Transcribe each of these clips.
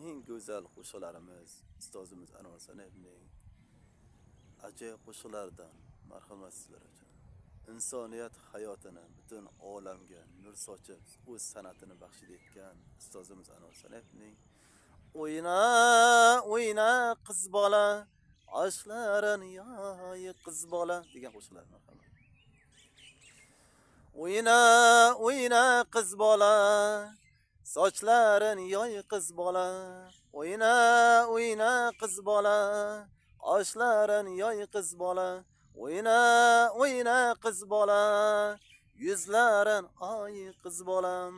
Eng go'zal qo'shiqlarimiz ustozimiz Anvar Sanayevning ajoyib qo'shiqlaridan marhamat sizlar uchun. Insoniyat hayotini butun olamga nur sochib, o'z san'atini baxsh etgan ustozimiz Anvar Sanayevning O'yna, o'yna qiz bola, oshlarin yoy qiz bola degan qo'shiqlar marhamat. O'yna, o'yna qiz bola, sochlarin yoy qiz bola. O'yna, o'yna qiz bola, qoshlarin yoy qiz bola. O'yna, o'yna qiz bola, yuzlarin oy qiz bolam.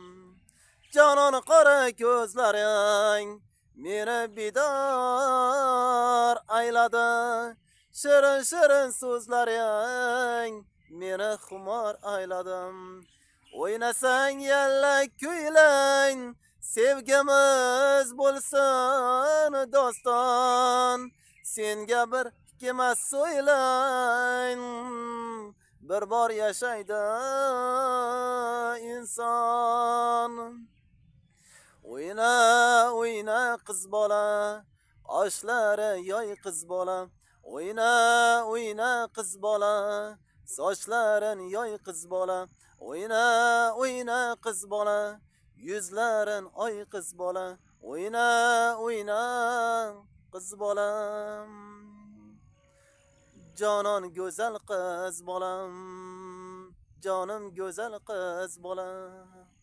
Jonon qora ko'zlaring meni bedor ayladi. Shirin shirin so'zlaring meni xumor ayladim. O'ynasang yalla kuylang, sevgimiz bo'lsin doston. Senga bir hikmat so'ylang, bir bor yashaydi inson. O'yna, o'yna qiz bola, oshlari yoy qiz bola. O'yna, o'yna qiz bola, sochlarin yoy qiz bola. O'yna, o'yna qiz bola, yuzlarin oy qiz bola. O'yna, o'yna qiz bolam, jonon go'zal qiz bolam, jonim go'zal qiz bolam.